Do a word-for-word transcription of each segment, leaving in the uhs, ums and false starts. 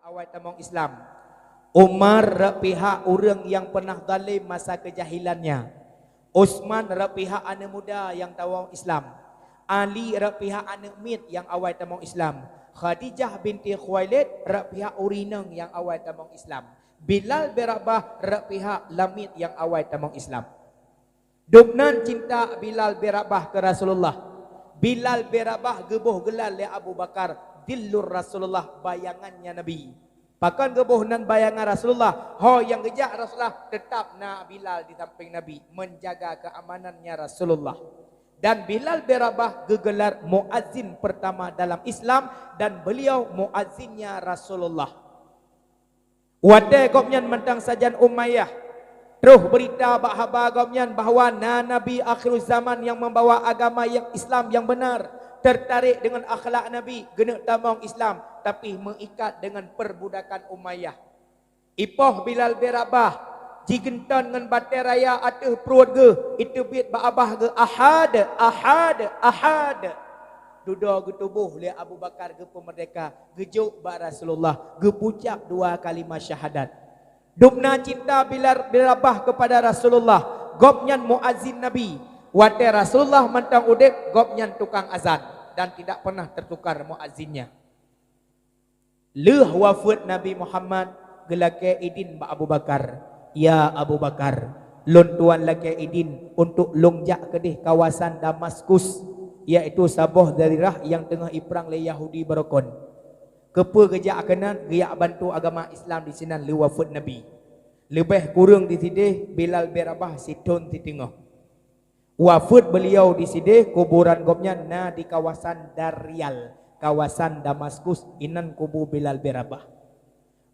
Awai tamong Islam. Umar rot pihak ureuëng nyang peunah zalim masa keujahilannya. Utsman rot pihak aneuëk muda nyang tamong Islam. Ali rot pihak aneuëk miet nyang awai tamong Islam. Khadijah binti Khuwailid rot pihak ureuëng inong nyang awai tamong Islam. Bilal bin Rabah rot pihak lamiet nyang awai tamong Islam. Dubnan cinta Bilal bin Rabah keu Rasulullah. Bilal bin Rabah geuboh geula lé Abu Bakar, "Dhillur Rasulullah", bayangannya Nabi. Pakon geuboh nan bayangan Rasulullah? Ho nyang geujak Rasulullah, teutap na Bilal di sampéng Nabi, menjaga keuamanannya Rasulullah. Dan Bilal bin Rabah geugelar muazzin pertama dalam Islam dan beliau muazzinnya Rasulullah. Watée gobnyan mantong sajan Umayyah, troh beurita bak haba gobnyan bahwa na nabi akhiruzzaman nyang membawa agama nyang Islam nyang beunar, tertarik dengan akhlak Nabi, geuneuk tamong Islam, tapi meuikat dengan perbudakan Umayyah. Ipoh Bilal bin Rabah, jigeunton ngon batée raya ateueh pruet geuh, iteubiet bak babah geuh, "Ahad, ahad, ahad." Dudoe geutuboh lé Abu Bakar geupeumeurdeka, geujok bak Rasulullah, geupucap dua kalimah syahadat. Dubna cinta Bilal bin Rabah keupada Rasulullah, gobnyan muazzin Nabi. Watée Rasulullah mantong udeb, gobnyan tukang azan dan tidak pernah tertukar muazzinnya. Lheueh wafeuet Nabi Muhammad, geulakée idin bak Abu Bakar, "Ya Abu Bakar, lôn tuan lakée idin untuk lôn jak keudeh kawasan Damaskus, yaitu saboh daerah nyang teungoh iprang lé Yahudi barokon." Keupeue geujak keunan? Geujak bantu agama Islam disinan lheueh wafeuet Nabi. Leubeh kureueng disideh Bilal bin Rabah sithon siteungoh. Wafeuet beuliau disideh, kuburan gobnyan na di kawasan Daryal, kawasan Damaskus, inan kubu Bilal bin Rabah.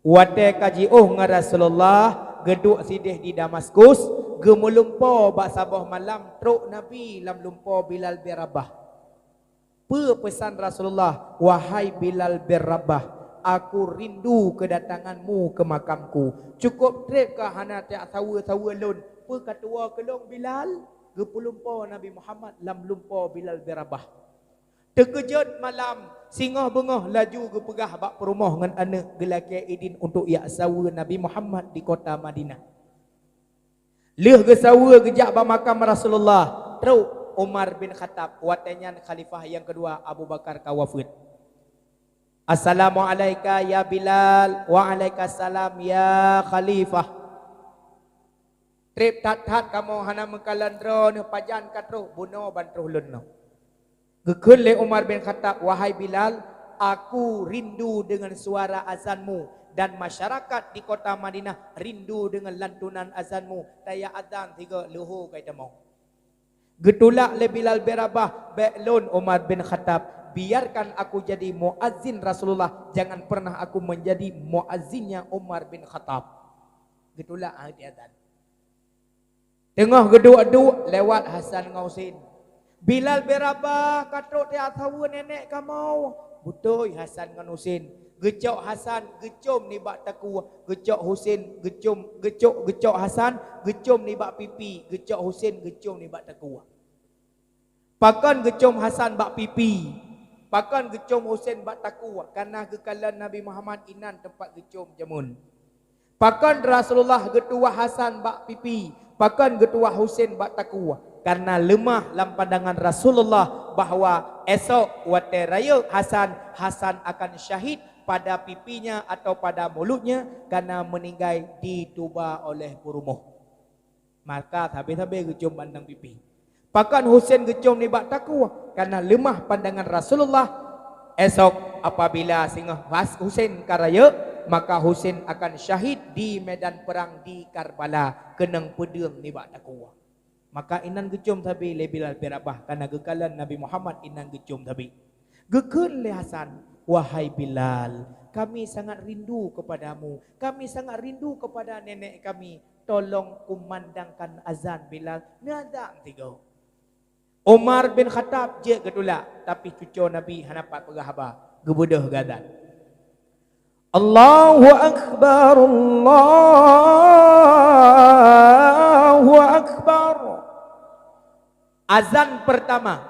Watée ka jiôh ngon Rasulullah, geuduek sideh di Damaskus, geumeulumpoe bak saboh malam trok Nabi lam lumpoe Bilal bin Rabah. Peue peusan Rasulullah, "Wahai Bilal bin Rabah, aku rindu keudatanganmu keu makamku. Cukôp treb ka hana tajak saweue-saweue lôn, peue ka tuwoe keu lôn Bilal?" Geupeulumpoe Nabi Muhammad lam lumpoe Bilal bin Rabah. Teukeujot malam, singoh beungoh laju geupeugah bak peurumoh ngon aneuëk geulakée idin untuk jak saweue Nabi Muhammad di kota Madinah. Lheueh geusaweue geujak bak makam Rasulullah, trok Umar bin Khattab, watée nyan khalifah nyang keudua Abu Bakar ka wafeuet. "Assalamu'alaika ya Bilal." "Wa'alaikasalam ya Khalifah." "Treb that-that kamoe hana meukalon droeneuh, pajan ka troh?" "Bunoe ban troh lôn nyoe." Geukheun lé Umar bin Khattab, "Wahai Bilal, aku rindu dengan suara azanmu dan masyarakat di kota Madinah rindu dengan lantunan azanmu. Tajak azan sigoe leuhô ka itamong." Geutulak lé Bilal bin Rabah, "Bék lôn Umar bin Khattab, biarkan aku jadi muazzin Rasulullah, jangan pernah aku menjadi muazzinnya Umar bin Khattab." Geutulak hana azan. Teungoh geuduek-duek, lewat Hasan ngon Husen. "Bilal bin Rabah, ka trok tajak saweue nenek kamoe." "Beutôi Hasan ngon Husen." Geucok Hasan, geucom nibak takue. Geucok Husen, geucom, geucok, geucok Hasan, geucom nibak pipi. Geucok Husen, geucom nibak takue. Pakon geucom Hasan bak pipi? Pakon geucom Husen bak takue? Kareuna geukalon Nabi Muhammad inan teumpat geucom jameun. Pakon Rasulullah geutuwah Hasan bak pipi? Pakon geutuwah Husen bak takue? Kareuna leumah lam pandangan Rasulullah bahwa esok watée rayeuk Hasan, Hasan akan syahid pada pipinya atau pada mulutnya, kareuna meuninggai dituba oleh peurumoh. Maka sabe-sabe geucom bak pipi. Pakon Husen geucom nibak takue? Kareuna leumah pandangan Rasulullah, esok apabila singoh Has-, Husen ka rayeuk, maka Husen akan syahid di medan perang di Karbala, keunong peudeueng nibak takue. Maka inan geucom sabe lé Bilal bin Rabah, kareuna geukalon Nabi Muhammad inan geucom sabe. Geukheun lé Hasan, "Wahai Bilal, kami sangat rindu kepadamu. Kami sangat rindu kepada nenek kami. Tolong kumandangkan azan, Bilal. Neuazan sigoe." Umar bin Khattab jeuet geutulak, tapi cucoe Nabi hana pat peugah haba. Geubeudôh geuazan. Allahu Akbar, Allahu Akbar. Azan pertama.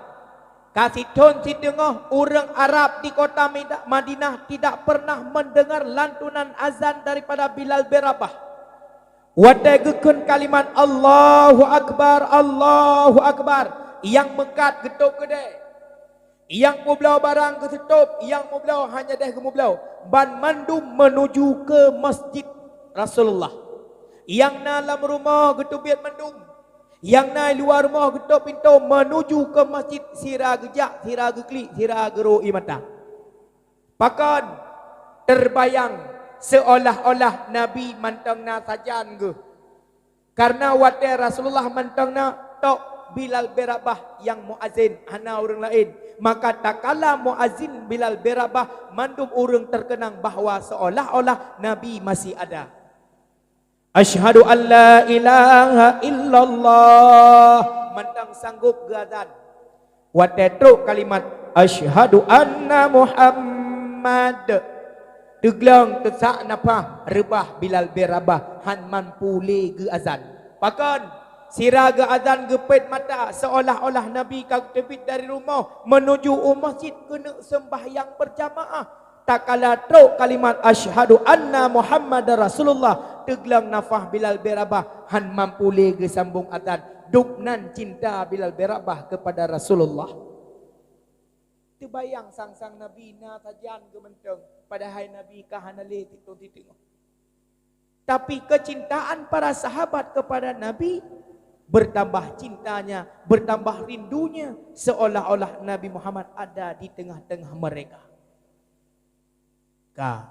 Sithon siteungoh ureuëng Arab di kota Mida-, Madinah tidak pernah mendengar lantunan azan daripada Bilal bin Rabah. Watée geukheun kalimat, "Allahu Akbar, Allahu Akbar," nyang meukat geutôb keudée. Nyang peubloe barang geuseutôb, nyang meubloe hana deh geumeubloe. Banmandum meunuju keu masjid Rasulullah. Nyang na lam rumoh geuteubiet mandum. Nyang na luwa rumoh geutôb pintoe meunuju keu masjid, sira geujak, sira geuklik, sira geurô ié mata. Pakon? Teubayang seolah-olah Nabi mantong na sajan geuh. Karena watée Rasulullah mantong na, tok Bilal bin Rabah nyang muazin, hana ureuëng laén. Maka takala muazin Bilal bin Rabah, mandum ureuëng teukeunang bahwa seolah-olah Nabi masih ada. "Asyhadu an la ilaha illallah." Mantong sanggob geuazan. Watée trok kalimat, "Asyhadu anna Muhammad," teuglong teusak nafah reubah Bilal bin Rabah, han mampu lé geuazan. Pakon? Sira geuazan geupét mata, seolah-olah Nabi ka geuteubiet dari rumoh meunuju u masjid keuneuk seumbahyang beurjamaah. Takala trok kalimat, "Asyhadu anna Muhammadar Rasulullah," teuglong nafah Bilal bin Rabah, han mampu lé geusambong azan. Dubnan cinta Bilal bin Rabah keupada Rasulullah. Teubayang sang-sang Nabi na sajan geuh mantong, padahai Nabi ka hana lé sithon siteungoh. Tapi kecintaan para sahabat kepada Nabi bertambah cintanya, bertambah rindunya, seolah-olah Nabi Muhammad ada di tengah-tengah mereka. Ka,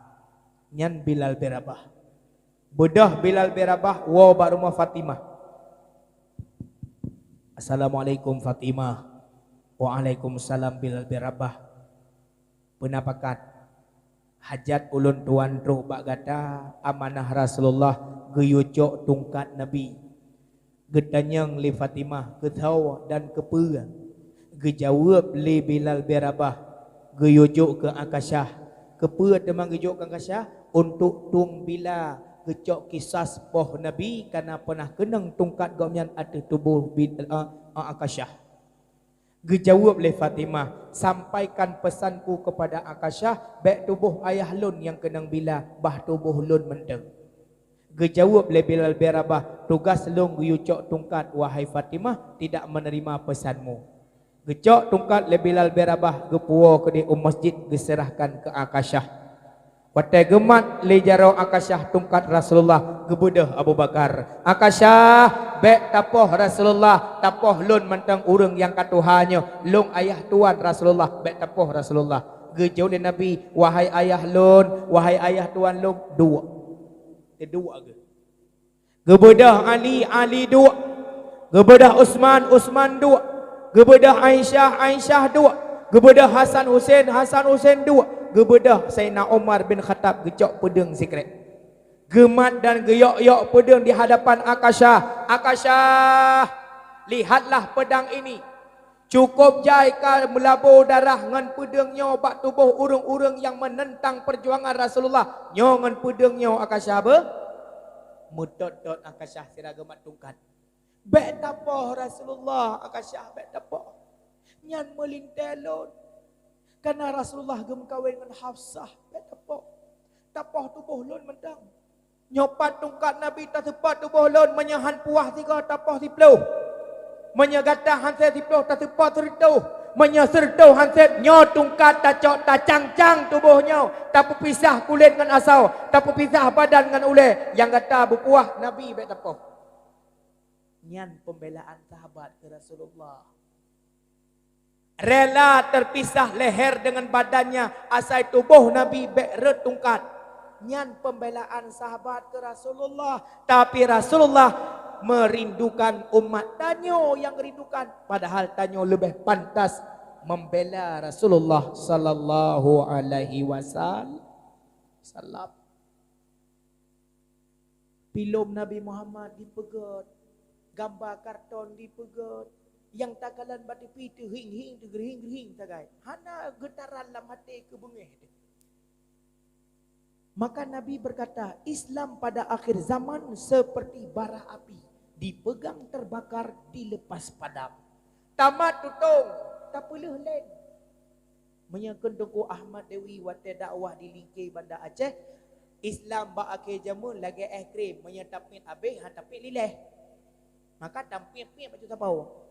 nyan Bilal bin Rabah. Beudôh Bilal bin Rabah woe bak rumoh Fatimah. "Assalamualaikum, Fatimah." "Waalaikumsalam, Bilal bin Rabah." "Peue na pakat?" "Hajat ulôn tuan trok bak gata, amanah Rasulullah geuyue cok tungkat Nabi. Geutanyong lé Fatimah, keusoe dan keupeue?" Geujaweueb lé Bilal bin Rabah, "Geuyue jok keu Akasyah." "Keupeue teuma geujok keu Akasyah?" "Untuk tueng bila geucok kisas poh Nabi, kana peunah keunong tungkat gobnyan ateueh tuboh Bi-, a, a, Akasyah." Geujaweueb lé Fatimah, "Sampaikan pesanku kepada Akasyah, bék tuboh ayah lôn nyang keunong bila, bah tuboh lôn mantong." Geujaweueb lé Bilal bin Rabah, "Tugas lôn geuyue cok tungkat, wahai Fatimah, tidak menerima pesanmu." Geucok tungkat lé Bilal bin Rabah, geupuwoe keudeh u masjid, geuseurahkan keu Akasyah. Watée geumat lé jaroe Akasyah tungkat Rasulullah, geubeudôh Abu Bakar, "Akasyah, bék tapoh Rasulullah, tapoh lôn mantong ureuëng nyang ka tuha nyoe, lôn ayah tuan Rasulullah, bék tapoh Rasulullah." Geujaweueb lé Nabi, "Wahai ayah lôn, wahai ayah tuan lôn, duek." Teuduek geuh. Geubeudôh Ali, Ali duek. Geubeudôh Utsman, Utsman duek. Geubeudôh Aisyah, Aisyah duek. Geubeudôh Hasan Husein, Hasan Husein duek. Geubeudôh Saidina Umar bin Khattab geucok peudeueng sikrek. Geumat dan geuyok-yok peudeueng di hadapan Akasyah. "Akasyah, lihatlah pedang ini. Cukôp jai ka meulabô darah ngon peudeueng nyoe bak tuboh ureuëng-ureuëng nyang meunentang peujuangan Rasulullah. Nyoe ngon peudeueng nyoe Akasyah beu." Meutot-tot Akasyah sira geumat tungkat. "Bék tapoh Rasulullah, Akasyah, bék tapoh. Nyan meulintée lôn. Kana Rasulullah geumeukawen ngon Hafsah, bék tapoh. Tapoh tuboh lôn mantong. Nyoe pat tungkat Nabi taseupôt tuboh lôn, meunyoe han puwah sigoe tapoh siploh. Meunyoe gata han sép siploh taseupôt sireutôh. Meunyoe sireutôh han sép, nyoe tungkat tacok tacang-cang tuboh nyoe, tapeupisah kulét ngon asoe, tapeupisah badan ngon ulée. Nyang gata beupuwah Nabi bék tapoh." Nyan pembelaan sahabat keu Rasulullah. Rela terpisah leher dengan badannya, asai tuboh Nabi bék rhot tungkat. Nyan pembelaan sahabat keu Rasulullah. Tapi Rasulullah merindukan umat tanyoe nyang rindukan, padahal tanyoe leubeh pantas membela Rasulullah sallallahu alaihi wasallam. Filem Nabi Muhammad dipeugét, gamba karton dipeugét, nyang takalon bak tipi teuhing-hing, teugeurhing-geurhing sagai. Hana geutaran lam até keu beungéh teuh. Maka Nabi berkata, "Islam pada akhir zaman seperti bara api, dipegang terbakar, dilepas padam." Tamat tutong, tapeuleuh laén. Meunyoe kheun Teungku Ahmad Dewi watée dakwah di Lingke Banda Aceh, Islam bak akhé jameun lagée es krim, meunyoe tapiet abéh, han tapiet lileh. Maka tapiet-piet bak sapoe.